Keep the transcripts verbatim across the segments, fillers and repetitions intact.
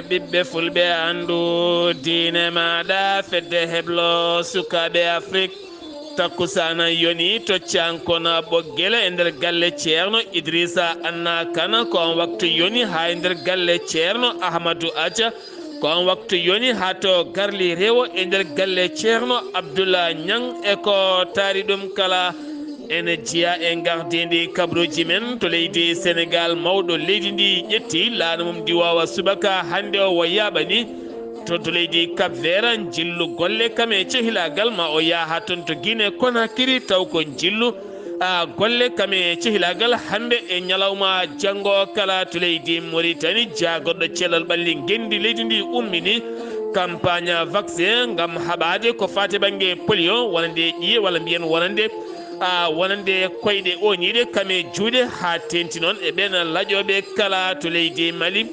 Ɓiɓɓe fulɓe, anndu diine maaɗa, fedde heblo sukaaɓe Afrik. Takkusaana yoni to Cankona Ɓoggele e nder galle Ceerno Idrissa Anna Kane. Ko on waktu yoni haa e nder galle Ceerno Ahmadou Aja. Ko on waktu yoni haa to Garli Rewo e nder galle Ceerno Abdullah Ñang. E ko taari ɗum kala, ene jeyaa e ngardiindi kabaruuji men to leydi Senegaal. Mawɗo leydi ndi ƴetti laana mum diwawa subaka hannde o, o yaaɓani to, to leydi Cap Vert njillu golle kam e cehilaagal. Ma o yaha toon to Guinée Conakry, taw ko njillu, a, golle kam e cehilaagal. Hannde e ñalawma janngo kala to leydi Mauritanie, jaagorɗo cellal ɓalli ngenndi leydi ndi ummini campagne vaccin ngam haɓaade ko faati bannge polio, wonande ƴiye walla mbiyen wonande, a, wonande koyɗe ooñiiɗe kam e juuɗe, haa teeŋti noon e ɓeen laƴooɓe kala to leydi Mali.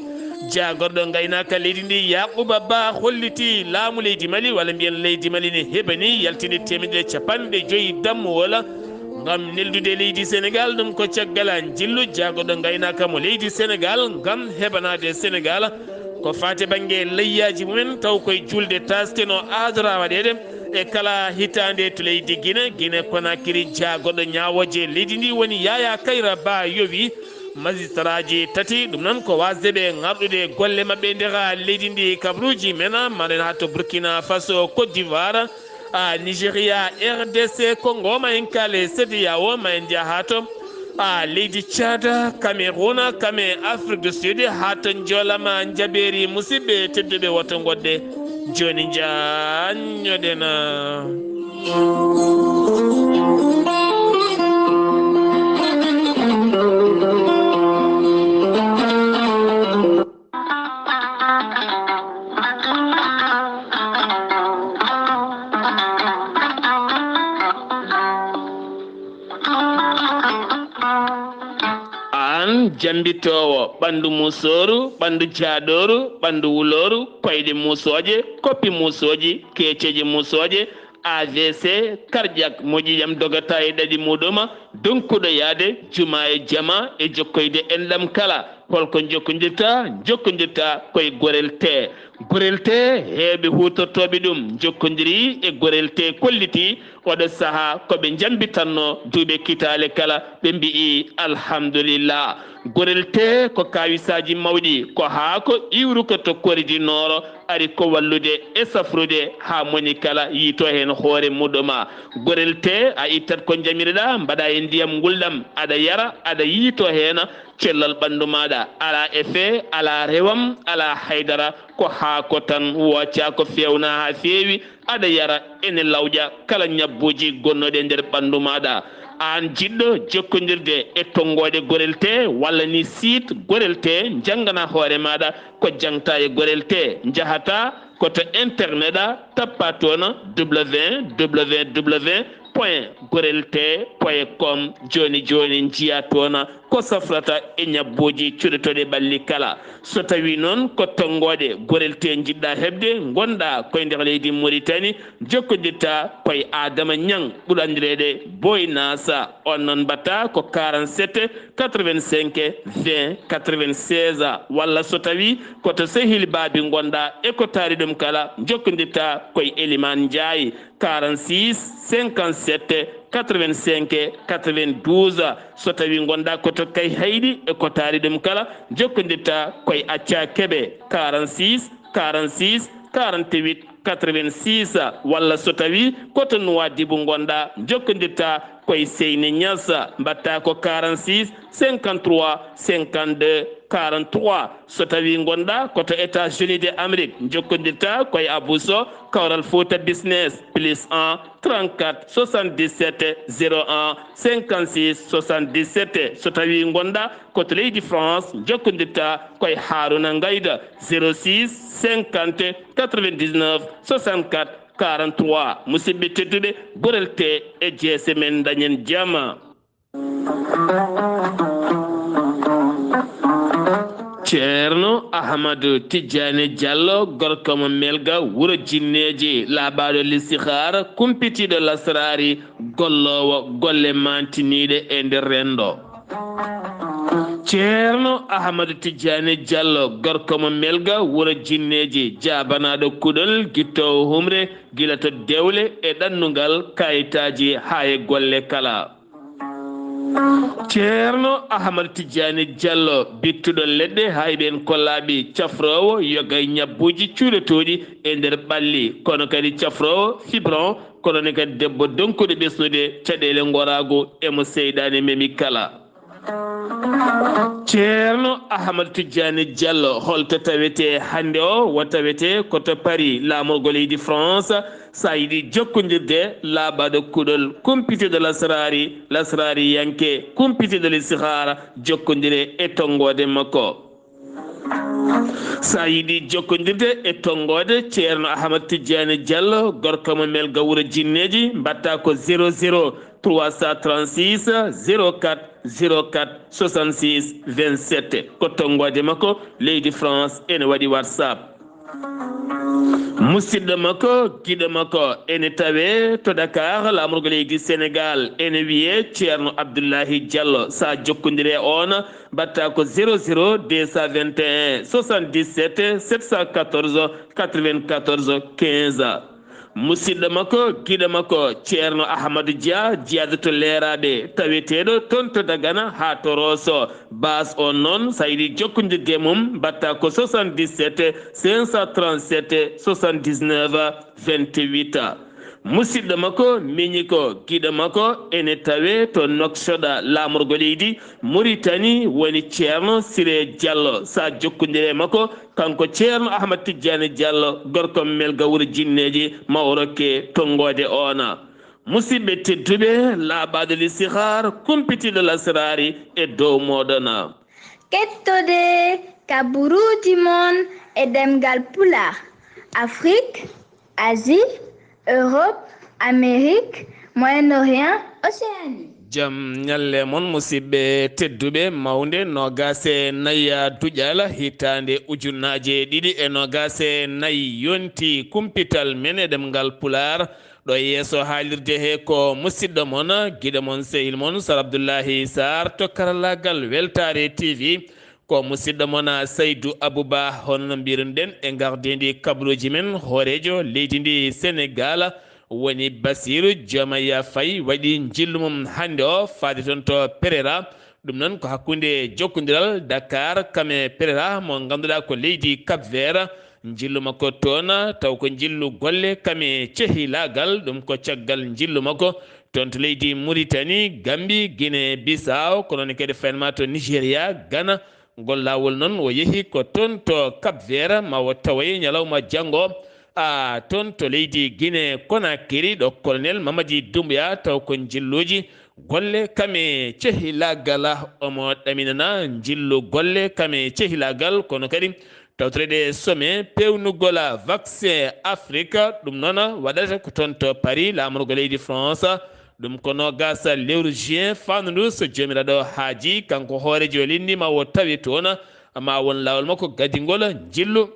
Jaagorɗo ngaynaaka leydi ndi, Yaaquba Ba, holliti laamu leydi Mali, walla mbiyen leydi Mali, ne heɓani yaltinde teemedde e capanɗe joyi dammuwol ngam neldude leydi Senegaal. Ɗum ko caggal njillu jaagorɗo ngaynaaka mo leydi Senegaal ngam heɓanaade Senegaal ko faati bannge layyaaji mumen, taw koye juulde taaske no aadora waɗeede e kala hitaande to leydi Guinée. Guinée Conakry, jaagorɗo ñaawooje leydi ndi woni Yaya Kayra Ba yowi magistrataaji tati, ɗum noon ko waasde ɓe ŋarɗude golle maɓɓe e nder leydi ndi. Kabaruuji men, ma en haa to Burkina Faso, Côte d'Ivoire, a, Nigeria, R D C Congo, ma en kaale CEDEAO, ma en njaha to, a, leydi Tchad, Cameroun, kam e Afrique du Sud, haa to Njoolama Njabeeri. Musidɓe tedduɓe, woto ngoɗɗe jooni, njaanñoɗen. Aan jambitoowo ɓanndu musooru, ɓanndu jaaɗooru, ɓanndu wulooru, koyɗe musooje, koppi musooji, keeceeje musooje, A V C, cardiaque, moƴƴi jam dogata e ɗaɗi muɗum, donkuɗo yaade juma e jama e jokkoyde enɗam kala. Holko jokkondirta? Jokkondirta koye Gorel Tee. Gorel Tee, heewɓe huutortooɓe ɗum jokkondiri e Gorel Tee, kolliti oɗo sahaa ko ɓe njambitanno duuɓe kitaale kala, ɓe mbi'i alhamdulillah. Gorel Tee ko kawisaaji mawɗi, ko haako iwruko to Kori du Nord, ari ko wallude e safrude haa moni kala yiito heen hoore muɗum. Gorel Tee, a ittat ko njamirɗa, mbaɗa e ndiyam ngulɗam, aɗa yara, aɗa yiito heen, cellal ɓanndu maaɗa alaa effet, alaa rewam, alaa haydara, ko haako tan, wooca ko feewna haa feewi, aɗa yara, ene lawƴa kala ñabbuuji gonnooɗi e nder ɓanndu maaɗa. Aan jiɗɗo jokkondirde e tonngooɗe Gorel Tee walla ni site Gorel Tee, njanngana hoore maaɗa ko jaŋta e Gorel Tee. Njahata ko to internet a, tappa toon www point gorel tee point com. Jooni jooni njiya toon ko safrata e ñabbuuji cuɗotooɗi ɓalli kala. So tawii noon ko tonngooɗe Gorel Tee njiɗɗa heɓde, ngonɗa koye nder leydi Mauritanie, jokkondirta koye Adama Ñang, ɓurɗo anndireede Boy Nasa. On noon mbaɗta ko quarante-sept quatre-vingt-cinq vingt quatre-vingt-seize, walla so tawii ko to sehil baabi ngonɗa e ko taari ɗum kala, jokkondirta koye Eliman Njaay, quarante-six cinquante-sept quatre-vingt-cinq quatre-vingt-douze. So tawii ngonɗa ko to Kayhayɗi e ko taari ɗum kala, jokkondirta koye Acca Kebe, quarante-six quarante-six quarante-huit quatre-vingt-six, walla so tawii ko to Nuwaadibu ngonɗa, jokkondirta koye Seyni Ñas, mbaɗta ko quarante-six cinquante-trois cinquante-deux quarante-trois. So tawii ngonɗa ko to États-Unis de Amérique, jokkondirta koye Abou Sow, Kawral Fouta Business, plus un trente-quatre soixante-dix-sept zéro un cinquante-six soixante-dix-sept. So tawii ngonɗa ko to leydi France, jokkondirta koye Haruna Ngayda, zéro six cinquante quatre-vingt-dix-neuf soixante-quatre quarante-trois. Musidɓe tedduɓe, Gorel Tee e jeese men, dañen jam. Ceerno Ahmadu Tijjaani Jallo, gorko mo Melga, wuro Jinneeji, laaɓaaɗo listihaara, kumpitiiɗo lasraari, golloowo golle maantiniiɗe e nder renndo. Ceerno Ahmadu Tijjaani Jallo, gorko mo Melga, wuro Jinneeji, jaabanaaɗo kuɗol, gittoowo humre, gila to dewle e ɗannungal kayitaaji haa e golle kala. Ceerno Ahmadu Tijjaani Jallo, bittuɗo leɗɗe, hayɓe en kollaaɓi, cafroowo, yoga e ñabbuuji cuuletooɗi e nder ɓalli, kono kadi cafroowo, fibron, kono ne kadi debbo donkuɗo ɓesnude caɗeele ngoraagu e mo seyɗaane memi kala. Ceerno Ahmad Tijjaani Jallo, holto tawete hannde o? Wo tawete ko to Paris, laamorgo leydi France, so a yiɗi jokkondirde laaɓaaɗo kuɗol, kumpitiiɗo lasraari, lasraariyanke, kumpitiiɗo listihara, jokkondire e tonngoode makko. So a yiɗi jokkondirde e tonngoode Ceerno Ahmad Tijjaani Jallo, gorko mo Melga wuro Jinneeji, mbaɗta ko zéro zéro trois cent trente-six zéro quatre zéro quatre soixante-six vingt-sept. Ko tonngoode makko leydi France ene waɗi WhatsApp. Musidɗo makko, giɗo makko, ene tawe to Dakar, laamorgo leydi Sénégal, ene wiyee Ceerno Abdullahi Jallo. So a jokkondire e oon, mbaɗta ko zéro zéro deux cent vingt et un soixante-dix-sept sept cent quatorze quatre-vingt-quatorze quinze. Musidɗo makko, giɗo makko, Ceerno Ahmadu Dia, jeyaaɗo to Leeraaɓe, taweteeɗo toon to Dagana haa to Rooso. Baas on noon, so a yiɗi jokkondirde e mum, mbaɗta ko soixante-dix-sept cinq cent trente-sept soixante-dix-neuf vingt-huit. Musidɗo makko, miñi ko, giɗo makko, ene tawe to Nouakchott, laamorgo leydi Muritani, woni Ceerno Siree Jallo. So a jokkondire e makko, kanko Ceerno Ahmad Tijjaani Jallo, gorko Melga wuro Jinneeji, ma o rokke tonngoode oona. Musidɓe tedduɓe, laaɓaaɗo listihar, kumpitiiɗo lasraari e dow mooɗon. Kettode kaburuuji mon e ɗemngal Pulaar, Afrik, Asie, Europe, Amérique, Moyen-Orient, Océanie. Jam ñalle mon, musidɓe tedduɓe, mawnde noogaas e nayi duƴal hitaande ujunaaje ɗiɗi e noogaas e nayi yonti kumpital men e ɗemngal Pulaar. Ɗo yeeso haalirde he ko musidɗo mon, giɗo mon, sehil mon, Sar Abdullahi Sarr to karallaagal Weltaare T V. Ko musidɗo mon Saydu Abuba, hono no mbirunoɗen e gardeendi kabaruuji men, hooreejo leydi ndi Senegal woni Basiru Jomaya Fay waɗi njillu mum hannde o faade toon to Pereira. Ɗum noon ko hakkunde jokkondiral Dakar kam e Pereira mo ngannduɗaa ko leydi Cap Vert. Njillu makko toon taw ko njillu golle kam e cehilaagal, ɗum ko caggal njillu makko toon to leydi Muritani, Gambi, Guinée Bissau, ko noon kadi faynma to Nigeria, Ghana. Ngol laawol noon o yehi ko toon to Cap Vert, ma o tawoye ñalawma janngo, a toon to leydi Guinée Conakry, ɗo Colonel Mamadi Doumbouya taw ko njilluuji golle kam e cehilaagal, omo ɗaminana njillu golle kam e cehilaagal, kono kadi tawtoreede sommet peewnugol vaccin Afrique, ɗum noon waɗata ko toon to Paris, laamorgo leydi France. Ɗum ko noogaas lewru juin faandu ndu, so Joomiraaɗo haaji, kanko hooreejo leydi ndi ma o tawe toon, ma won laawol makko gadingol njillu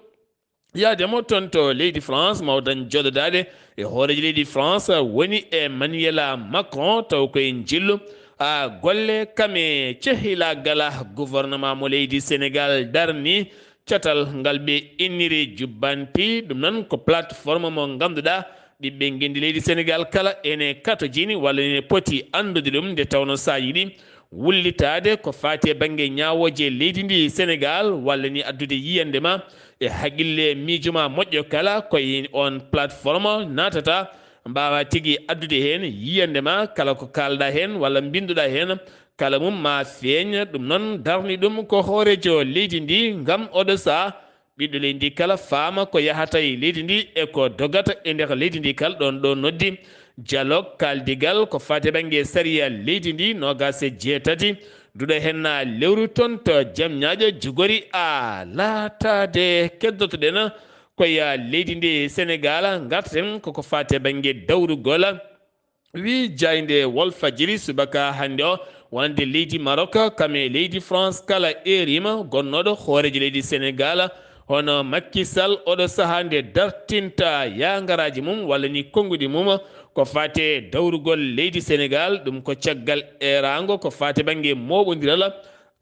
yaade mo toon to leydi France, ma o dañ joɗodaade e hooreejo leydi France, woni Emmanuel Macron, taw koye njillu, a, golle kam e cehilaagal gouvernement mo leydi Sénégal darni, catal ngal ɓe inniri jubbanti. Ɗum noon ko plateforme mo ngannduɗaa ɓiɓɓe ngenndi leydi Sénégal kala ene katojini walla ene poti anndude ɗum, nde tawno so a yiɗi wullitaade ko faati e bannge ñaawooje leydi ndi Sénégal, walla ni addude yiyannde ma e haqille miijo ma moƴƴo kala, koye on plateforme naatata, mbaawa tigi addude heen yiyannde ma, kala ko kaalɗa heen walla mbinnduɗa heen, kala mum ma feeñ. Ɗum noon darni ɗum ko hooreejo leydi ndi, ngam oɗo saha ɓiɗɗo leydi ndi kala faama ko yahata e leydi ndi e ko dogata e nder leydi ndi kala. Ɗoon ɗo noddi dialogue, kaaldigal ko faati e bannge sariya leydi ndi, noogaas e jeetati duɗo henna lewru toon to Jamñaajo, jogori a laataade. Keddotoɗen koye leydi ndi Senegaal, ngarten koko faati e bannge dawrugol. Wi jaaynde Walfadjiri subaka hannde o, wonande leydi Maroc kam e leydi France kala, erima gonnooɗo hooreejo leydi Senegaal, hono Macky Sall, oɗo sahaa nde dartinta yaangaraaji mum walla ni konnguɗi mum ko faati e dawrugol leydi Senegaal. Ɗum ko caggal eeraango ko faati bannge mooɓondiral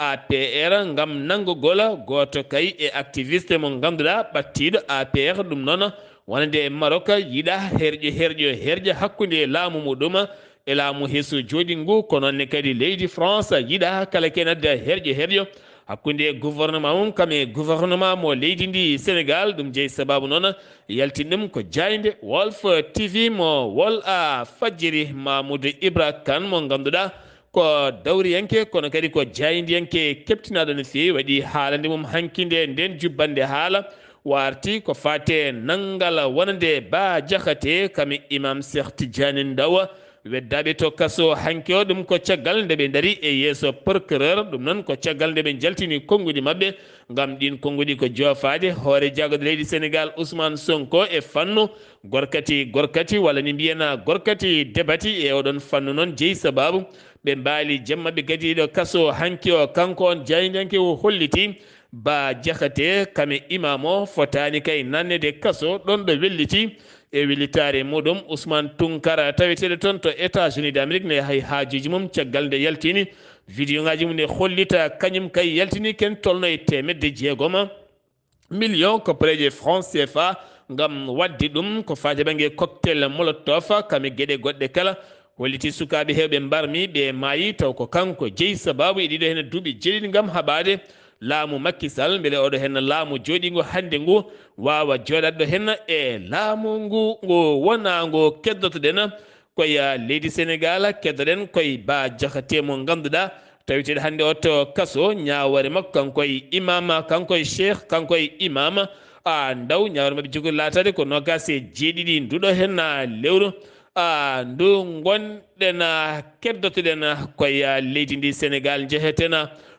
A P R ngam nanngugol gooto kay e activiste mo ngannduɗaa ɓattiiɗo A P R. Ɗum noon wonande Maroc yiɗa herƴo herƴo herƴa hakkunde laamu muɗum e laamu heeso jooɗi ngu, ko noon ne kadi leydi France yiɗa kala kenadda herƴo herƴo hakkunde gouvernement mum kam e gouvernement mo leydi ndi Sénégal. Ɗum jeyi sababu noon yaltin ɗum ko jaaynde Walf T V mo Wal a Fajiri, Mamoudou Ibra Kane mo ngannduɗaa ko dawriyanke kono kadi ko jaayndiyanke keɓtinaaɗo no feewi, waɗi haalande mum hanki nde nden jubbande haala o arti ko faate nanngal wonande Bah Diakhaté kam e Imam Cheikh Tidiane Ndaw weddaaɓe to kaso hanki o. Ɗum ko caggal nde ɓe ndari e yeeso procureur. Ɗum noon ko caggal nde ɓe njaltini konnguɗi maɓɓe ngam ɗiin konnguɗi ko joofaade hoore jagode leydi Sénégal Ousmane Sonko e fannu gorkati gorkati walla ni mbiyana gorkati debati e oɗon fannu noon jeyi sababu ɓe mbaali jam maɓɓe gadiiɗo kaso hanki o. Kanko on jaayndiyanke o holliti Bah Diakhaté kam e Imam o fotaani kay nannede kaso ɗon ɗo welliti e wellitaare muɗum. Ousmane Tounkara taweteeɗo toon to États-Unis d'Amérique ne hay haajuuji mum caggal nde yaltini vidéo ngaaji mum ne hollita kañum kay yaltini ken tolno e teemedde jeegoma million koppareeje franc C F A ngam waɗde ɗum ko faati bannge cocktail molotov kam e geɗe goɗɗe kala. Holliti sukaaɓe heewɓe mbarmi ɓe maayi taw ko kanko jeyi sababu e ɗiɗo heen duuɓi jeeɗiɗi ngam haɓaade laamu Macky Sall mbele oɗo heen laamu jooɗiingo hannde ngu waawa jooɗaade ɗo heen e laamu ngu ngu wonaa ngu keddotoɗen. Koye leydi Sénégal keddoɗen koye Bah Diakhaté mo ngannduɗaa taweteeɗo hannde o to kaso ñaawoore makko kanko e Imam kanko e Cheikh kanko e Imam a Ndaw. Ñaawoore maɓɓe jogori laataade ko noogaas e jeeɗiɗi nduɗo heen lewru a ndu ngonɗen keddotoɗen koye leydi ndi Sénégal njeheten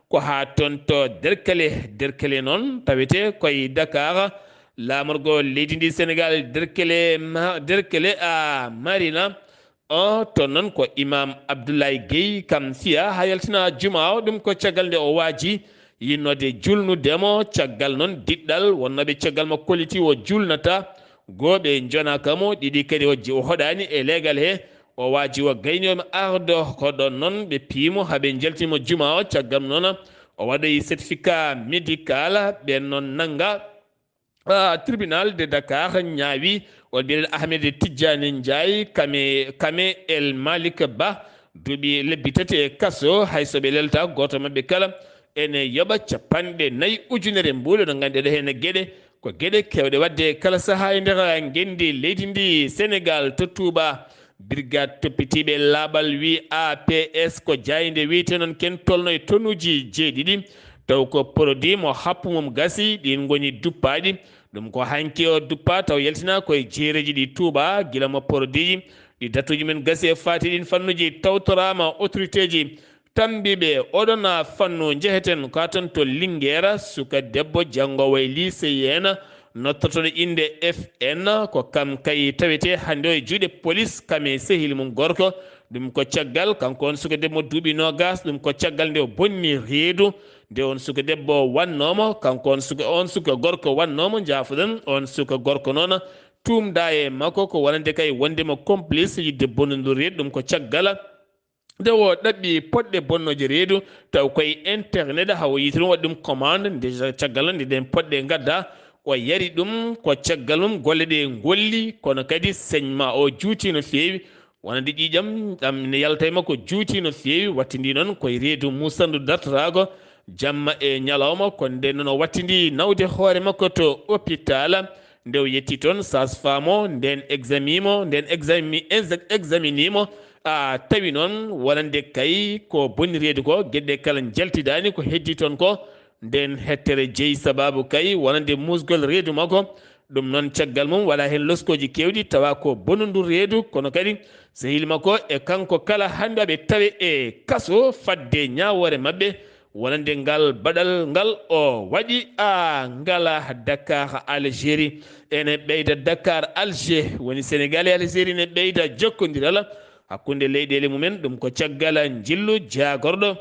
ko haa toon to Derkele. Derkele noon tawetee koye Dakar laamorgo leydi ndi Sénégal Derkele ma Derkele a Marina o toon noon ko Imam Abdoulaye Guèye kam fiya haa yaltina juma o. Ɗum ko caggal nde o waaji yinnoode julnude mo. Caggal noon diɗɗal wonnooɓe caggal mo kolliti o julnata goo ɓe njonaaka mo ɗiɗi kadi o ji- o hoɗaani e leegal he o waaji o gayni o ardo ko ɗoon noon ɓe piyi mo haa ɓe njaltini mo juma o. Caggal noon o waɗoyi certificat médical ɓeen noon nannga ah, tribunal de Dakar ñaawi on mbiyeɗen Ahmed Tidjani Ndiaye kame kame El Malik Ba duuɓi lebbi tati e kaso hay so ɓe lelta gooto maɓɓe kala ene yoɓa capanɗe nayi ujunere mbuuɗe no ngannduɗen heen geɗe ko geɗe keewɗe waɗde kala sahaa e nder ngenndi leydi ndi Sénégal to Touba. Brigade toppitiiɓe laaɓal wi A P S ko jaaynde wiyte noon ken tolno e tonuuji jeeɗiɗi taw ko produit mo happu mum gasi ɗin ngoni duppaaɗi. Ɗum ko hanki o duppa taw yaltina koye jeereji ɗi Touba gila mo produit ɗi datuuji men gasi e faati ɗin fannuji tawtoraama autorité ji tambiiɓe oɗon fannu njeheten ka ton to Linguère suka debbo janngoowo e lycée yeena nottotoɗo innde F N ko kam kay tawete hannde o e juuɗe police kam e sehil mum gorko. Ɗum ko caggal kanko on suka debbo duuɓi noogas ɗum ko caggal nde o bonni reedu nde on suka debbo wannoomo kanko on suka on suka gorko wannoomo njaafoɗen on suka gorko noon tuumda e makko ko wonande kay wondema complice yidde bonnondu reedu ɗum ko caggal nde o ɗaɓɓi poɗɗe bonnooje reedu taw koye internet hawo yiiti ɗum waɗi ɗum commande nde caggal nde ɗen poɗɗe gadda o yari ɗum ko caggal mum golle ɗe golli kono kadi señma o juuti no feewi wonande ƴiiƴam ɗam ne yalta e makko juuti no feewi wattindi noon koye reedu musandu dartorago jamma e ñalawma ko nde noon o wattindi nawde hoore makko to hôpital nde o yetti toon sage-femme o nden exami mo nden exami examini mo a tawi noon wonande kay ko bonni reedu ko geɗe kala jaltidaani ko heddi toon ko nden hettere jeyi sababu kay wonande musgol reedu makko ɗum noon caggal mum wala heen loskooji keewɗi tawa ko bonundu reedu kono kadi sehil makko e kanko kala hannde aɓe tawe e kaso fadde ñaawoore maɓɓe wonande ngal baɗal ngal o waɗi a ngala Dakar Algérie ene ɓeyda Dakar Alger woni Sénégal e Algérie ne ɓeyda jokkondiral hakkunde leyɗeele mumen ɗum ko caggal njillu jaagorɗo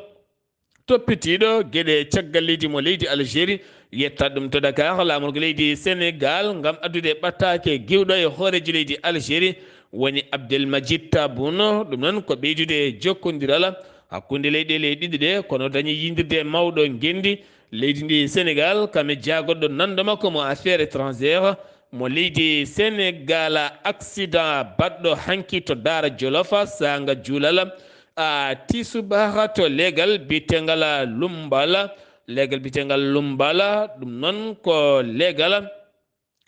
toppitiiɗo geɗe caggal leydi mo leydi Algérie yetta ɗum to Dakar laamorgo leydi Sénégal ngam addude ɓattaake giwɗo e hooreejo leydi Algérie woni Abdelmajid Tabun ɗum noon ko ɓeydude jokkondiral hakkunde leyɗeele ɗiɗi ɗe, kono dañi yiydirde e mawɗo ngenndi leydi ndi Senegal, kam e jaagoɗɗo nanndo makko mo affaire étrangère mo leydi Senegal. Accident baɗɗo hanki to Daara Jolof, saanga juulal, a, tisubaara to leegal biyetengal Lumbala, leegal biyetengal Lumbala, ɗum noon ko leegal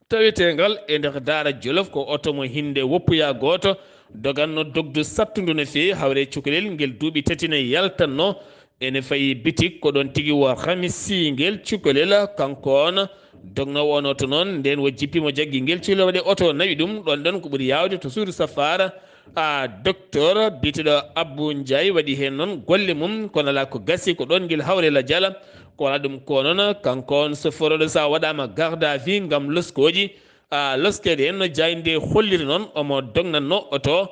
taweteengal e nder Daara Jolof, ko oto mo hinnde woppuya gooto doganno dogdu sattundu no feewi, hawre cukalel ngel duuɓi tati ne yaltanno, ene fayi bitik, ko ɗoon tigi wo ramisi ngel cukalel, kanko on dognoowo on oto noon, ndeen wo jippi mo jaggi ngel cukalel, waɗi oto nawi ɗum, ɗoon ɗoon ko ɓuri yaawde to suudu safaara, a, docteur biyeteeɗo Abbu Njaay waɗi heen noon golle mum, kono alaa ko gasi, ko ɗoon ngel hawre la jala, ko alaa ɗum ko noon, kanko on soforooɗo so a waɗaama garde à vue ngam loskooji, a, loskeede en no jaaynde holliri noon, omo dognatno oto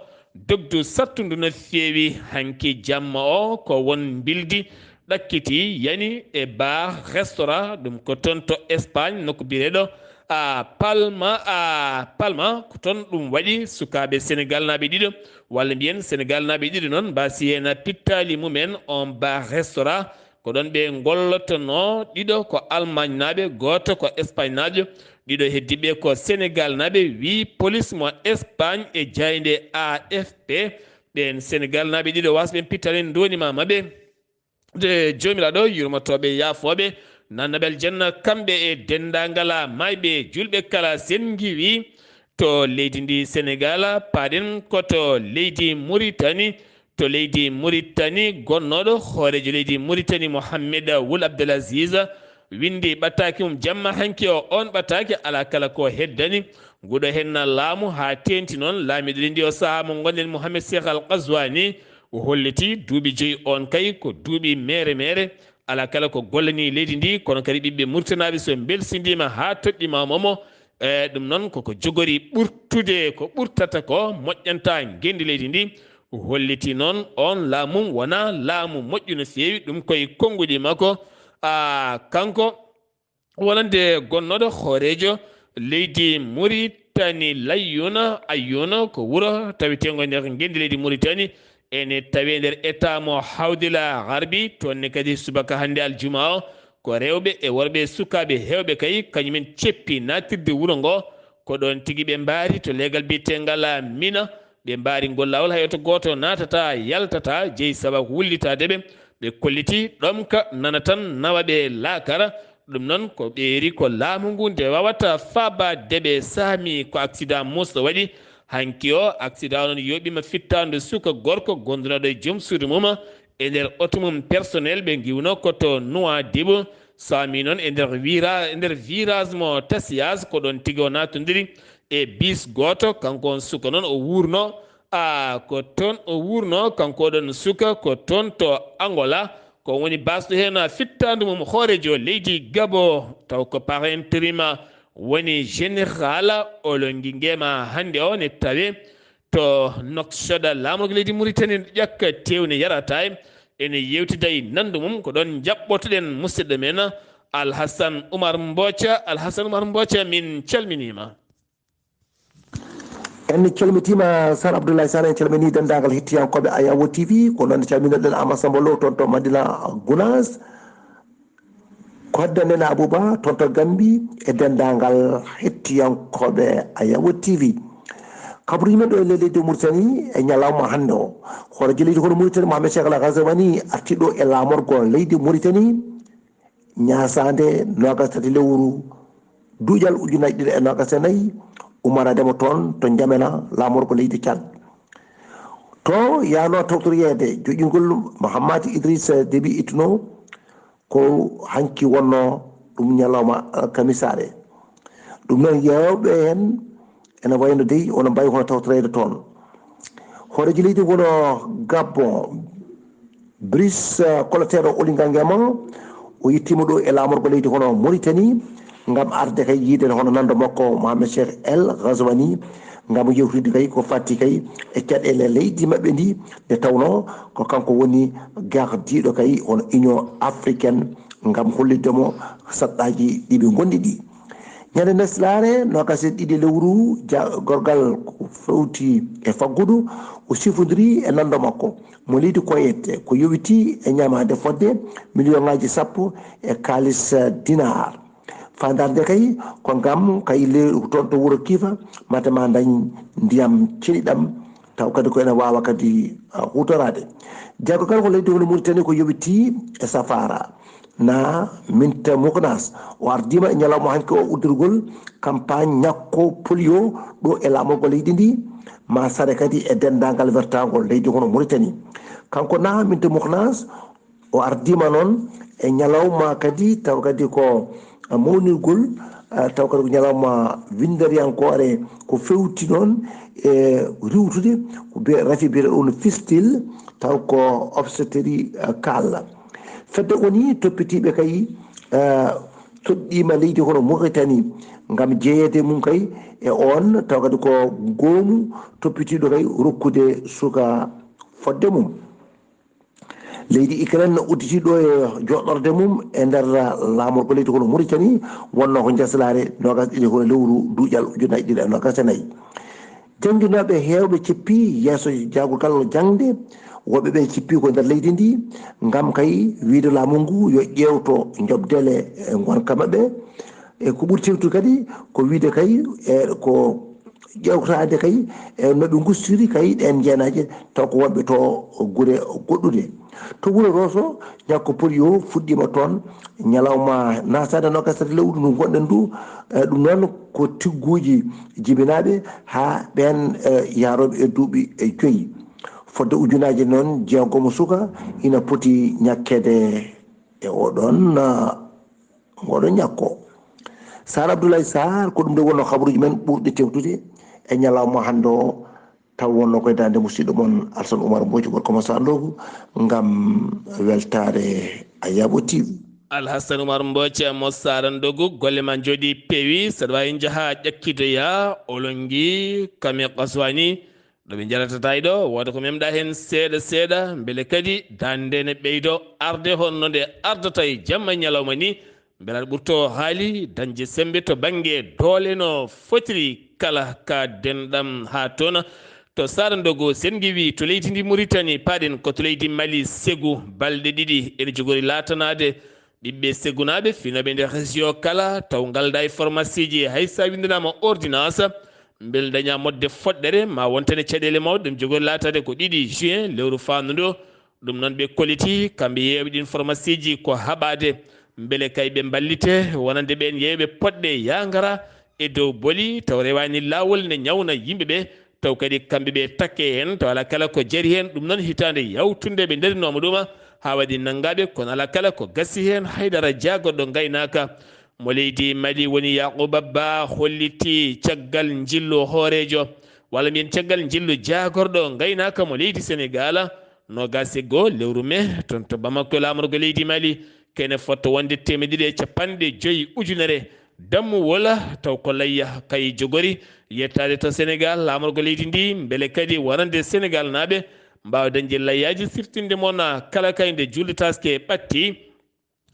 dogdu sattundu no feewi hanki jamma o, ko won mbildi ɗakkiti yani e bar restaurant, ɗum ko toon to Espagne, nokku biyeteeɗo, a, Palma, a, Palma, ko toon ɗum waɗi sukaaɓe Senegalnaaɓe ɗiɗo, walla mbiyen Senegalnaaɓe ɗiɗo noon, mbaasi heen pittaali mumen on bar restaurant, ko ɗoon ɓe ngollotonoo, ɗiɗo ko Almaañnaaɓe, gooto ko Espagnaajo, ɗiɗo heddiiɓe ko Senegalnaaɓe, wii polis mo Espagne e jaaynde A F P. Ɓeen Senegalnaaɓe ɗiɗo waasɓe pittaali ndooni ma maɓɓe. De Joomiraaɗo yurmotooɓe yaafooɓe nannaɓe aljanna, kamɓe e denndaangal maayɓe juulɓe kala, sen ngiwi to leydi ndi Senegal, paaɗen ko to leydi Muritani. To leydi Muritani, gonnooɗo hooreejo leydi Muritani Mohammed Wul Abdel Aziz winndi ɓattaaki mum jamma hanki o. On ɓattaaki alaa kala ko heddani nguɗo henna laamu, haa teenti noon laamiiɗo leydi o sahaa mo ngonɗen, Mohammed Cheikh Al Qazwani, o holliti duuɓi joyi on kay ko duuɓi meere meere, alaa kala ko gollani leydi ndi, kono kadi ɓiɓɓe Murtanaaɓe so mbelsindiima haa toɗɗiima momo, e ɗum noon koko jogori ɓurtude ko ɓurtata ko moƴƴanta ngenndi leydi ndi. O holliti noon on laamu wonaa laamu moƴƴu no feewi, ɗum koye konnguɗi makko. A, kanko wonande gonnooɗo hooreejo leydi Muritani, Layyuna Ayyuna, ko wuro taweteengo nder ngenndi leydi Muritani, ene tawee nder etaa mo Hawdila Garbi. Toon ne kadi subaka hannde aljuma o, ko rewɓe e worɓe e sukaaɓe heewɓe kay, kañumen ceppi naatirde wuro ngo. Ko ɗoon tigi ɓe mbaari to leegal biyeteengal Mina, ɓe mbaari ngol laawol, hay oto gooto naatata, yaltata, jeyi sababu wullitaade ɓe. Ɓe kolliti ɗomka nana tan nawa ɓe laakara. Ɗum noon ko ɓeeri ko laamu ngu nde waawata faabaade ɓe saami ko accident mosɗo waɗi. Hanki o accident o noon yooɓiima fittaandu suka gorko gondunooɗo e joom suudu mum e nder oto mum personnel, ɓe ngiwno ko to Nouadhibou. Saami noon e nder wira-, e nder virage mo Tasias, ko ɗoon tigi o naatondiri e bis gooto. Kanko on suka noon o wuurno, a, ko toon o wuurno, kanko oɗon suka, ko toon to Angola. Ko woni basɗo heen fittaandu mum hooreejo leydi Gabo, taw ko parentirima woni général Olongi Ngema hannde o ne tawe to Nouakchott, laamorgo leydi Mauritanie, ƴakka teew ne yarata e ene yeewtida e nanndo mum. Ko ɗoon njaɓɓotoɗen musidɗo men Alhasan Umar Mboca. Alhasan Umar Mboca, min calminiima. En calmitiima, Sar Abdoulaye Sane, en calminii denndaangal hettiyankooɓe Ayawo T V, ko noon calminoɗen Amadou Samba Lo toon to Madina Gounass, ko hedda Nene Abouba toon to Gambi e denndaangal hettiyankooɓe Ayawo T V. Kabruuji men ɗo e leydi Mauritanie e ñalawma hannde o. Hooreejo leydi kono Mauritanie, Mohamed Cheikh Al Ghazouani, arti ɗo e laamorgo leydi Mauritanie, ñaasaande noogas tati lewru duuƴal ujunaaji ɗiɗi e noogas e nayi, ummanaade mo toon to Njamena, laamorgo leydi Tchad. To yaano tawtoreede joƴƴingol Mahamat Idriss Déby Itno, ko hanki wonno ɗum ñalawma, eh, kamisaare. Ɗum noon, yeewɓe heen ene wayno dey, ono mbayi hono tawtoreede toon. Hooreejo leydi wono Gabon, Brice, eh, Clotaire Oligui Nguema, o yettiima ɗo e laamorgo leydi hono Mauritanie, ngam arde kay yiide hono nanndo makko Mohamed Cheikh El Ghazouani, ngam yewtidde kay ko fatti kay e caɗeele leydi maɓɓe ndi, nde tawnoo ko kanko woni gardiiɗo kay hono Union Africaine, ngam hollitde mo saɗɗaaji ɗi ɓe ngondi ɗi. Ñande neslaare noogas e ɗiɗi lewru, ja-, gorgal ko fewti e faggudu, o sifondiri e nanndo makko mo leydi Koyet, ko yowiti e ñamaade fodde miliyoŋaaji sappo e kaalis dinar. Faandaare nde kay ko ngam kay le-, toon to wuro Kiifa, mate ma dañ ndiyam ceniɗam, taw kadi ko ene waawa kadi, ah, huutoraade. Jaggo kala ko leydi hono Mauritanie ko yowiti e Safara na Minta Muknas. O ardiima e ñalawma hanki o uddirgol campagne ñakko polio ɗo e laamorgo leydi ndi, ma sare kadi e denndaangal wertaango leydi hono Mauritanie. Kanko na Minta Muknas, o ardiima noon e ñalawma kadi, taw kadi ko mawnirgol, ah, taw kadi ko ñalawma winnderiyankoore, ko fewti noon e riiwtude, ko biye-, rafi biyeteeɗo ɗum fistil, taw ko obstétrical. Fedde woni toppitiiɓe kay, ah, toɗɗiima leydi hono Mauritanie ngam jeyeede mum kay e oon, taw kadi ko goomu toppitiiɗo kay rokkude suka fodde mum. Leydi Ukraine udditiiɗo e joɗɗorde mum e nder laamorgo leydi hono Mauritanie, wonnoo ko njaslaare noogas ɗiɗi hono lewru duuƴal ujunnaji ɗiɗi e noogas e nayi. Jannginooɓe heewɓe cippi yeeso jaagorgal jaŋde, woɓɓe ɓe cippi ko nder leydi ndi, ngam kay wiide laamu ngu yo ƴeewto njoɓdele e ngonka maɓɓe. E ko ɓuri tewtude kadi ko wiide kay, e ko ƴeewtaade kay, e no ɓe ngustiri kay ɗeen njeenaaje, taw ko wonɓe to gure goɗɗuɗe. To wuro Roso, ñakko polio fuɗɗiima toon ñalawma naataade noogas e tati lewru ndu ngonɗen ndu. E ɗum noon ko tigguuji jibinaaɓe haa ɓeen, e yaarooɓe e duuɓi e joyi. Fodde ujunaaji noon jeegomo suka ina poti ñakkeede e oɗon, ah, ngoɗo ñakko. Sar Abdoulaye Sarr, ko ɗum nde wonno habaruuji men ɓurɗi tewtude e ñalawma hannde o, taw wonno koye daande musidɗo mon Alsan Oumar Mbodj, gorko mo Sarr Ndogu, ngam weltaare Ayabo T V. Alhassan Oumar Mbodj mo Sarr Ndogu, golle ma njooɗi peewi, saɗa waawi njaha ƴakkidoya Olongi, Kame Kaswani, ɗo ɓe njarata tawi ɗo, wooda ko memɗa heen seeɗa seeɗa, mbele kadi daande nde ne ɓeydo arde honno nde ardata e jamma e ñalawma ni, mbele aɗa ɓurto haali dañde semmbe to bannge doole no fotiri kala ka denɗam haa toon. To Sarr Ndogu, sen ngiwi to leydi ndi Mauritanie, paaɗen ko to leydi Mali, Ségou, balɗe ɗiɗi ene jogori laatanaade ɓiɓɓe Ségounaaɓe finooɓe nder région kala, taw ngalda e pharmacie ji, hay sa winndanaama ordonnance, mbele daña moƴƴere foɗɗere, ma wontane caɗeele mawɗe, ɗum jogori laataade ko ɗiɗi juin, lewru faandu ndu. Ɗum noon ɓe kolliti, kamɓe yeeyooɓe ɗin pharmacie ji ko haɓaade, mbele kay ɓe mballite, wonande ɓeen yeeyooɓe poɗɗe yaa ngara e dow boli, taw rewaani laawol ne ñawna yimɓe ɓe, taw kadi kamɓe ɓe takke heen, taw alaa kala ko jari heen. Ɗum noon hitaande yawtunde ɓe ndarinooma ɗum, haa waɗi nanngaaɓe, kono alaa kala ko gasi heen, haydara jaagorɗo ngaynaaka mo leydi Mali woni Yaaquuba Ba holliti caggal njillu hooreejo, walla mbiyen caggal njillu jaagorɗo ngaynaaka mo leydi Senegaal, noogaas e goo lewru mee, toon to Bamako, laamorgo leydi Mali, kene fotto wonde teemedde ɗiɗi e capanɗe joyi ujunere dammuwol, taw ko layya kay jogori yettaade to Senegaal, laamorgo leydi ndi, mbele kadi wonande Senegaalnaaɓe mbaawa dañde layyaaji sirtinde mon kala kay nde julde taaske ɓatti.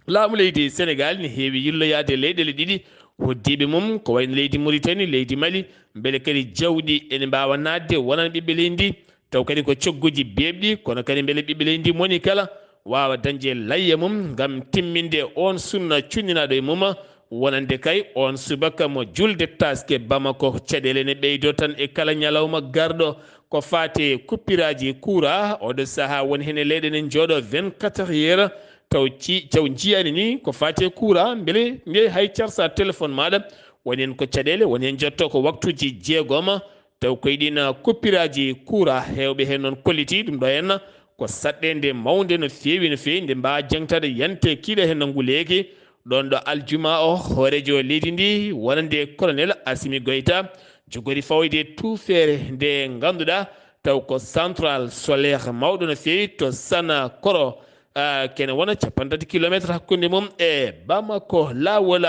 Laamu leydi Senegaal ne heewi yilloyaade leyɗeele ɗiɗi hoddiiɓe mum, ko wayno leydi Muritani, leydi Mali, mbele kadi jawɗi ene mbaawa naatde wonan ɓiɓɓe leydi ndi, taw kadi ko cogguuji beeɓɗi, kono kadi mbele ɓiɓɓe leydi ndi moni kala waawa dañde layya mum ngam timminde oon sunna cunninaaɗo e mum, wonande kay oon subaka mo julde taaske Bamako. Caɗeele ne ɓeydo tan e kala ñalawma garɗo. Ko faati e kuppiraaji kuuraa, oɗo sahaa won heen e leyɗe ne njooɗo vingt-quatre heures, taw ci-, taw njiyaani ni ko faati e kuuraa, mbele njey hay carsa téléphone maaɗa, woni heen ko caɗeele, woni heen jotto ko waktuuji jeegoma, taw koye ɗin kuppiraaji kuuraa, heewɓe heen noon kolliti ɗum ɗo heen ko saɗɗeende mawnde no feewi, no feewi, nde mbaa jaŋtaade yante kiiɗa heen no nguleeki. Ɗoon ɗo aljuma o, hooreejo leydi ndi, wonande Colonel Assimi Goïta, jogori fawoyde tuufeere nde ngannduɗaa taw ko central solaire mawɗo no feewi to Sana Koro, ah, kene wona cappanɗe tati kilometre hakkunde mum e Bamako. Laawol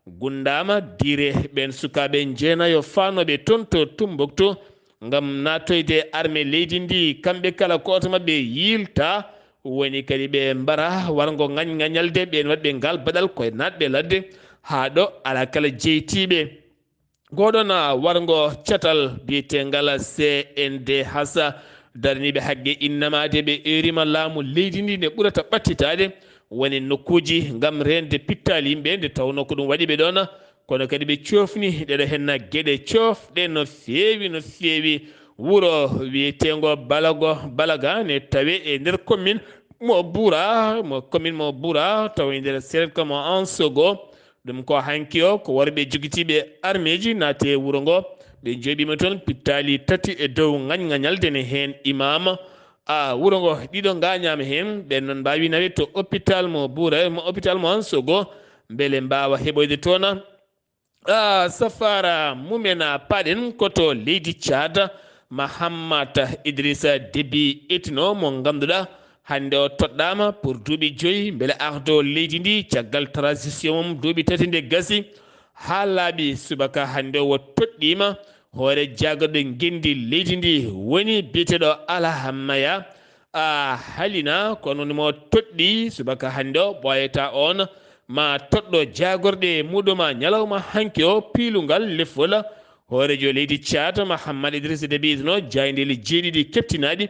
gunndaama, dire ɓeen sukaaɓe njeenayo faanooɓe toon to Tumbuktu ngam naatoyde armée leydi ndi, kamɓe kala ko oto maɓɓe yiilta, woni kadi ɓe mbara warngo ngañ-, ngañalde ɓeen waɗɓe ngal baɗal koye naatɓe ladde. haa ɗo alaa kala jeytiiɓe. Ngoɗon warngo catal biyeteengal C N D H daraniiɓe haqqe innamaaje ɓe eeriima laamu leydi ndi nde ɓurata ɓattitaade woni nokkuuji ngam reende pittaali yimɓe nde tawnoo ko ɗum waɗi ɓe ɗoon. Kono kadi ɓe coofni ɗeɗo heen geɗe coofɗe no feewi, no feewi. Wuro wiyeteengo Balago, Balaga ne tawe e nder commune mo Boura, mo commune mo Boura, tawa e nder seret ko mo Ansogo. Ɗum ko hanki o, ko worɓe jogitiiɓe armeeji naati e wuro ngo. Ɓe njooɓiima toon pittaali tati e dow ŋañŋañalde ne heen imaama. A wuro ngo ɗiɗo ngaañaama heen. Ɓeen noon mbaawi naweede to hôpital mo Boura, mo hôpital mo Ansogo, mbele mbaawa heɓoyde toon. A safaara mumen a paɗen ko to leydi Tchad, Mahamat Idrissa Déby Itno mo ngannduɗaa hannde o toɗɗaama pour duuɓi joyi mbele ardo leydi ndi caggal transition mum duuɓi tati nde gasi haa laaɓi. Subaka hannde o toɗɗiima hoore jaagorɗo ngenndi leydi ndi woni biyeteeɗo Alhamaya. A halina kono ni mo toɗɗi subaka hannde o ɓooyata on ma toɗɗo jaagorɗe muɗum a ñalawma hanki o piilungal lefol. Hoorejo leydi Tchad Mahammad Idrissa Déby Itno jaayndeeli jeeɗiɗi keɓtinaaɗi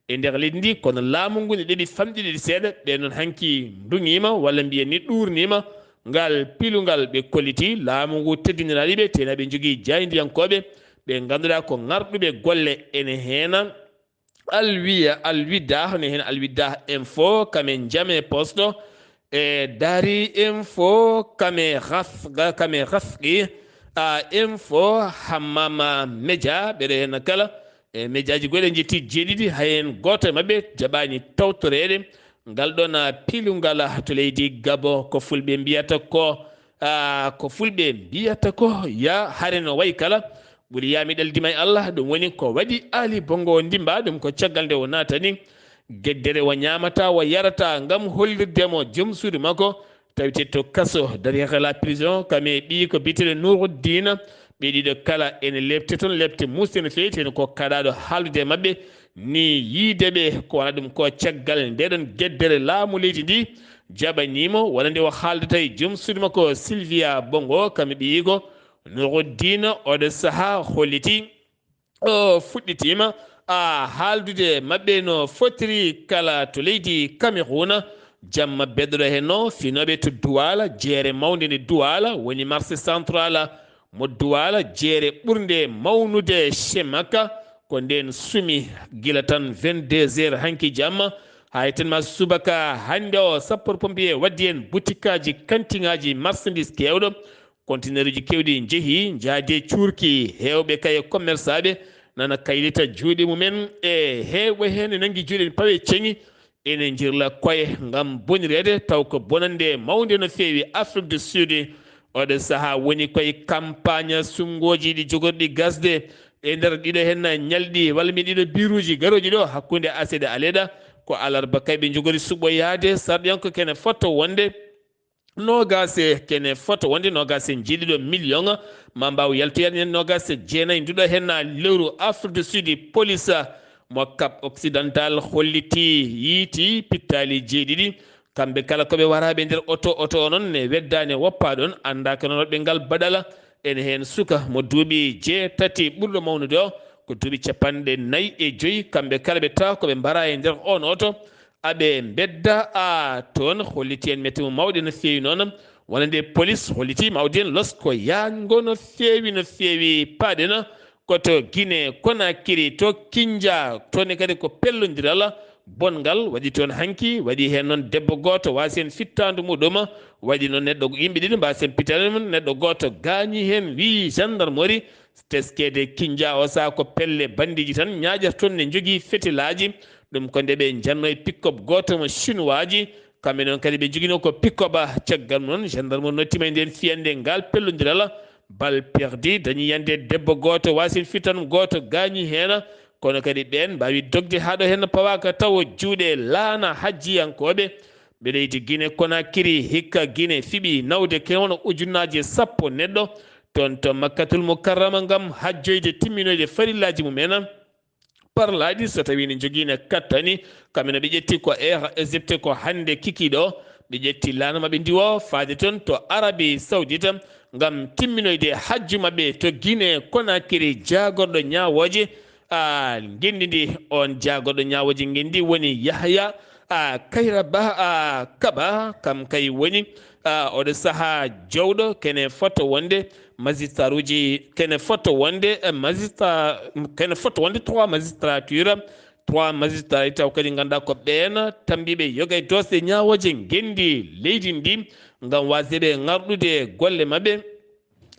e nder leydi ndi, kono laamu ngu ne ɗeɓi famɗi ɗiɗi seeɗa. Ɓe noon hanki nduŋiima walla mbiyen ni ɗuurniima ngal piilungal ɓe kolliti laamu ngu teddiniraaɗi ɓe tena ɓe njogii jaayndiyankooɓe ɓe ngannduɗaa ko ŋarɗuɓe golle ene heena. Alwiya Alwida ne heen Alwida info kame jame posto e dari info kame ras kame raski a info hammama media ɓeɗo heen kala e mediaji goɗɗi njetti jeeɗiɗi hay heen gooto e maɓɓe jaɓaani tawtoreede ngal ɗoon piilungal to leydi Gabo ko fulɓe mbiyata ko a ko fulɓe mbiyata ko ya hare no wayi kala. Ɓuri yaami ɗaldima e Allah ɗum woni ko waɗi Ali Bongo o ndimba ɗum ko caggal nde o naatani geddere o ñaamata o yarata ngam hollirde mo joom suudu makko tawite to kaso dariyata la prison kame ɓiyi ko biteɗo Nuruddina. Ɓe ɗiɗo kala ene lepte toon lepte muusde no feewi teno ko kaɗaɗo haaldude e maɓɓe ni yiide ɓe ko wona ɗum ko caggal ndeɗon geddere laamu leydi ndi jaɓanimo wona nde o haaldata e joom suudu makko Sylvia Bongo kame ɓiyigo Nuruddina oɗo saha holliti o fuɗɗitima a haaldude maɓɓe no fotiri kala to leydi Cameroun. Jamma beɗoɗo hen no finoɓe to Douala jeere mawnde nde Douala woni marché central mo Douala jeere ɓurnde mawnude chez makka ko nden sumi gila tan vingt-deux heures hanki jamma hay tan ma subaka hannde o sappo pompier waddi en butikaji kantiŋaji marchandise kewɗo. Kontineruuji keewɗi njehii, njaadi e cuurki, heewɓe kay e commerçaaɓe nana kaylita juuɗe mumen e heewɓe heen ne nanngi juuɗe ne pawe ceŋi ene njirla koye ngam bonireede taw ko bonannde mawnde no feewi Afrique du Sud. Oɗo sahaa woni koye kampaaña sunnguuji ɗi jogorɗi gasde e nder ɗiɗo heen ñalɗi walla mbiyen ɗiɗo biiruuji garooji ɗo hakkunde aset e aleeɗa ko alarba kay ɓe njogori suɓoyaade sarɗiyanko kene fotto wonde noogaas e kene fota wonde noogaas e jeeɗiɗo million ma mbaaw yaltoyaade nen noogaas e jeenayi nduɗo heen lewru Afrique du Sud police mo Cap Occidental holliti yiiti pittaali jeeɗiɗi kamɓe kala ko ɓe waraaɓe nder oto oto o noon ne weddaani woppaa ɗoon anndaaka noon waɗɓe ngal baɗala ene heen suka mo duuɓi jeetati ɓurɗo mawnude o ko duuɓi capanɗe nayi e joyi kamɓe kala ɓe tawa ko ɓe mbaraa e nder oon oto aɓe mbedda a toon holliti en mette mum mawɗe no feewi noon wonande police holliti mawɗi en losko yaango no feewi no feewi paaɗen koto Guinée Conakry to Kindia toon kadi ko pellondiral bonngal waɗi toon hanki waɗi heen noon debbo gooto waasi heen fittaandu muɗum waɗi noon neɗɗo yimɓe ɗiɗi mbaasi heen pittaandu mum neɗɗo gooto gaañi heen wii gendarmerie teskeede Kindia o saha ko pelle bandiiji tan ñaaƴata toon ne njogii fetelaaji ɗum ko nde ɓe njannoo e pick-up gooto mo chinoiaji kamɓe noon kadi ɓe njoginoo ko pick-up caggal mum noon gendarmerie nottiima e ndeen fiyannde ngal pellondiral bal perdi dañi yande debbo gooto wasin fitan gooto gaañi heen kono kadi ɓeen mbaawi dogde haa ɗo heen pawaaka tawo juuɗe laana hajjiyankooɓe ɓe leydi Guinée Conakry hikka Guinée fiɓi nawde kewno ujunnaaji sappo neɗɗo toon to Makkatul Mukarrama ngam hajjoyde timminoyde farillaaji mum en parlaaɗi so tawii ne njogiino kattani kamɓe no ɓe ƴetti ko Air Égypte ko hannde kikiiɗo Ɓe ƴetti laana maɓɓe ndiwo faade toon to Arabi Sawdita ngam timminoyde hajju maɓɓe to Guinée Conakry. Jaagorɗo ñaawooje, a, ngenndi ndi, oon jaagorɗo ñaawooje ngenndi woni Yahya, a, Kayra Ba, a, Kaba, kam kay woni, a, oɗo sahaa jowɗo kene fota wonde magistraruuji, kene fota wonde, e, magistra-, kene fota wonde trois magistrature, trois magistrats taw kadi ngannduɗaa ko ɓeen tambiiɓe yoga e doosɗe ñaawooje ngenndi leydi ndi ngam waasde ɓe ŋarɗude golle maɓɓe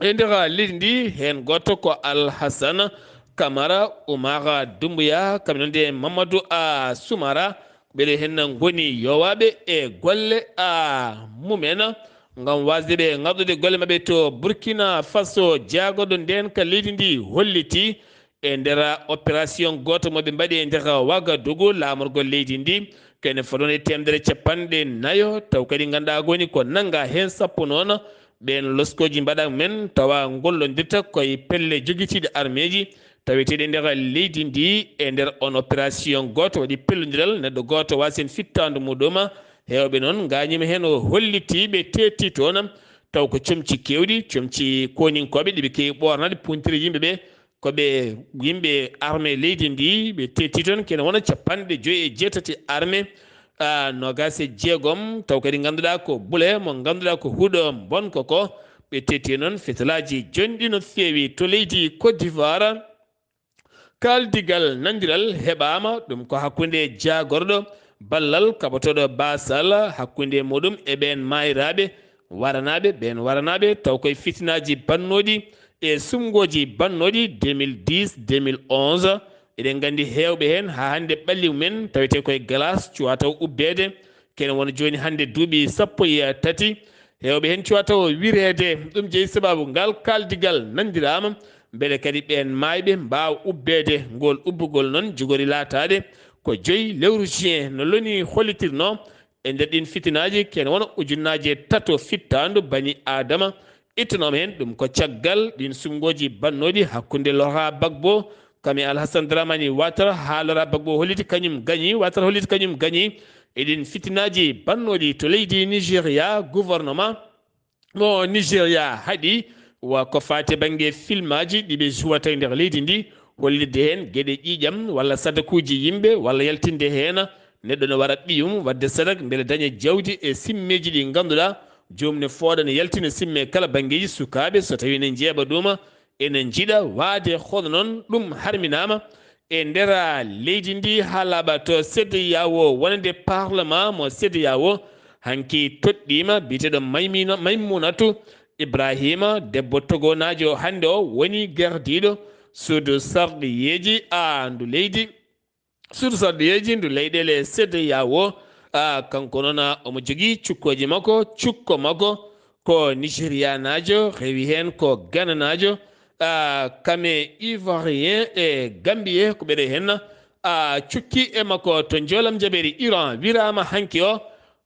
e nder leydi ndi. Heen gooto ko Alhassane Camara, Oumara Doumbouya, kaɓe noon de Mamadou A Soumara, ɓeɗe heen ngoni yowaaɓe e golle a mumen ngam waasde ɓe ŋarɗude golle maɓɓe to Burkina Faso. Jaagorɗo ndeen ka leydi ndi holliti e nder opération gooto mo ɓe mbaɗi e nder Wagadugu, laamorgol leydi ndi, kene fodde teemedere capanɗe nayo, taw kadi ngannduɗaa woni ko nannga heen sappo noon, ɓeen loskooji mbaɗa men, tawa ngollondirta koye pelle jogitiiɗe armeeji, taweteeɗe nder leydi ndi. E nder on opération gooto waɗi pellondiral, neɗɗo gooto waasi heen fittaandu muɗum, heewɓe noon ngaañiima heen, o holliti ɓe teetti toon, taw ko comci keewɗi, comci kooninkooɓe, ɗi ɓe keewi ɓoornaade, puntiri yimɓe ɓe, ko ɓe yimɓe armée leydi ndi, ɓe teetti toon kene wona capanɗe joyi e jeetati armée, a, noogaas e jeegom, taw kadi ngannduɗaa ko bule mo ngannduɗaa ko huɗo mbonko ko, ɓe teetti noon fitilaaji jonɗi no feewi to leydi Côte d'Ivoire. Kaaldigal nandiral heɓaama, ɗum ko hakkunde jaagorɗo ballal kaɓotooɗo baasal hakkunde muɗum e ɓeen maayraaɓe waranaaɓe, ɓeen waranaaɓe taw koye fitinaaji bannooɗi e sumngooji bannooɗi deux mille dix, deux mille onze. Eɗen nganndi heewɓe heen haa hannde ɓalli mumen tawetee koye glace cuwaa taw ubbeede. Kene wona jooni hannde duuɓi sappo e tati. Heewɓe heen cuwaa taw wireede. Ɗum jeyi sabaabu ngal kaaldigal nanndiraama. Mbele kadi ɓeen maayɓe mbaawa ubbeede. Ngol ubbugol noon jogori laataade ko joyi lewru juin no loni hollitirnoo. E nder ɗiin fitinaaji, kene wona ujunnaaje tato fittaandu bani Aadama ittanooma heen. Ɗum ko caggal ɗiin sumngooji bannooɗi hakkunde Laurent Gbagbo kam e Alhassane Dramane Ouattara, haa Laurent Gbagbo holliti kañum gañi, Ouattara holliti kañum gañi e ɗiin fitinaaji bannooɗi to leydi Nigéria. Gouvernement mo Nigéria haɗi wa ko faati bannge filmaaji ɗi ɓe juwata e nder leydi ndi, hollitde heen geɗe ƴiiƴam walla sadakuuji yimɓe, walla yaltinde heen neɗɗo no wara ɓiyum waɗde sadak mbele daña jawdi e simmeeji ɗi ngannduɗaa joomum ne fooɗa ne yaltina simme kala banngeeji sukaaɓe, so tawii ne njeeɓa ɗum, ene njiɗa waade hono noon ɗum harminaama e nder leydi ndi haa laaɓa to CEDEAO, wonande parlement mo CEDEAO. Hanki toɗɗiima biyeteeɗo Maymina-, Maymunatu Ibrahima, debbo togonaajo hannde o woni gardiiɗo suudu sarɗiyeeji a ndu leydi, suudu sarɗiyeeji ndu leyɗeele CEDEAO. A, kanko noon, a, omo jogii cukkooji makko, cukko makko ko Nigérianaajo, rewi heen ko Gananaajo, a, kame Ivoirien e Gambien ko ɓeɗe heen, a, cukki e makko to Njoolam Jabeeri Iran. Wiraama hanki o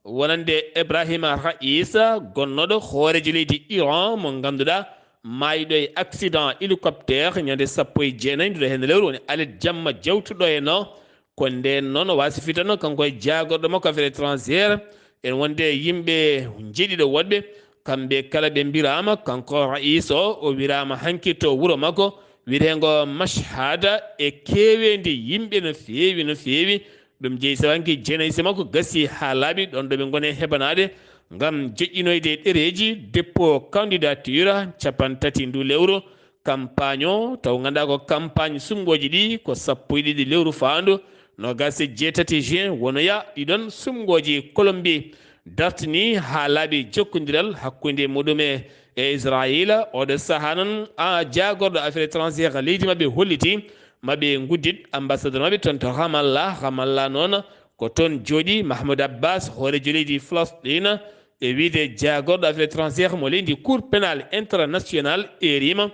wonande Ibrahima Raïs, gonnooɗo hooreejo leydi Iran mo ngannduɗaa maayɗo e accident hélicoptère ñande sappo e jeenayi nduɗo heen lewru, woni alet jamma jawtuɗo heen o. Ko ndeen noon o waasi fitano kanko e jaagorɗo makko affaire étrangère, en wonde yimɓe njeɗiɗo woɗɓe, kamɓe kala ɓe mbiraama. Kanko Raïs o, o wiraama hanki to wuro makko wiyeteengo Mashhada e keeweendi yimɓe no feewi, no feewi. Ɗum jeyi sawanki jeenayse makko gasi haa laaɓi ɗoon ɗo ɓe ngoni heɓanaade ngam joƴƴinoyde ɗereeji dépôt candidature capanɗe tati ndu lewru. Campagne o, taw ngannduɗaa ko campagne sumngooji ɗi ko sappo e ɗiɗi lewru faandu, noogaas e jeetati juin, wonoya ɗiɗon sumngooji Colombie dartini haa laaɓi jokkondiral hakkunde muɗum e, e Israayiila. Oɗo sahaa noon, a, jaagorɗo affaire étrangère leydi maɓɓe holliti maɓe nguddit ambassadeur maɓɓe toon to Ramallah. Ramallah noon ko toon jooɗi Mahmoud Abbas, hooreejo leydi Falasɗiina, e wiyde jaagorɗo affaire étrangère mo leydi Cour pénale internationale, eerima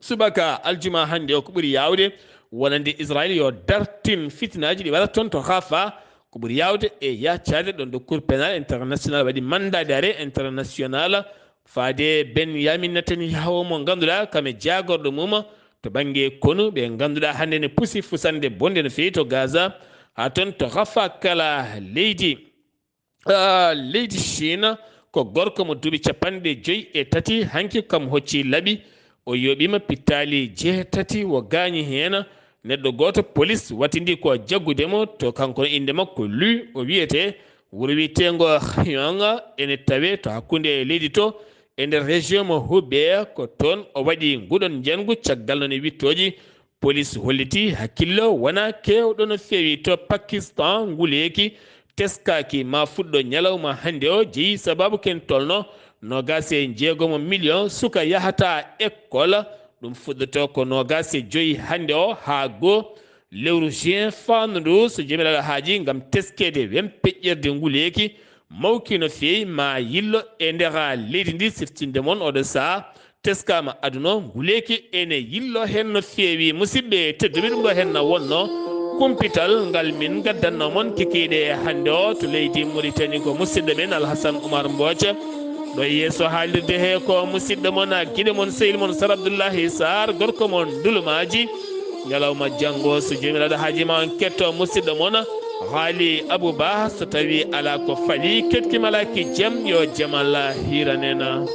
subaka aljuma hannde o ko ɓuri yaawde wonande Israayiil yo dartin fitinaaji ɗi waɗata toon to Rafah. Ko ɓuri yaawde e yaccaade ɗoon ɗo Cour pénale internationale waɗi mandat d'arrêt international faade Benyamin Netanyahu mo ngannduɗaa kam e jaagorɗo mum to bannge konu, ɓe ngannduɗaa hannde ne pusi fusande bonde no feewi to Gaza, haa toon to Rafah kala leydi. Ah, leydi Chine, ko gorko mo duuɓi capanɗe joyi e tati, hanki kam hocci laɓi. O yooɓiima pittaali jeetati, o gaañi heen neɗɗo gooto. Polis wattindi ko jaggude mo to kanko, no innde makko Lu o wiyetee. Wuro wiyeteengo Hyong ene tawee to hakkunde leydi to, e nder région mo Hubei. Ko toon o waɗi nguɗon njangu, caggal noon e wiɗtooji. Polis holliti hakkillo wonaa keewɗo no feewi to Pakistan. Nguleeki teskaaki ma fuɗɗo ñalawma hannde o, jeyi sabaabu ken tolno noogaas e njeegomo million suka yahata école. Ɗum fuɗɗoto ko noogaas e joyi hannde o haa goo lewru juin faandu ndu, so Joomiraaɗo haaji, ngam teskeede wem peƴƴirde nguleeki mawki no feewi ma yillo e nder leydi ndi. Siftinde mon oɗo sahaa teskaama aduna o, nguleeki ene yillo heen no feewi. Musidɓe tedduɓe, ɗum ɗo heen na wonno kumpital ngal min ngaddanno mon kikiiɗe hannde o to leydi Mauritanie. Ko musidɗo men Alhasan Oumar Mbooc ɗo yeeso haalirde he, ko musidɗo mon, giɗo mon, sehil mon Sar Abdoullahi Sarr, gorko mon Ndulumaaji. Ñalawma janngo, so Joomiraaɗo haaji, ma on ketto musidɗo mon Haali Abou Ba, so tawi alaa ko fali, ketki malaaki jam, yo jam Allah hiranena.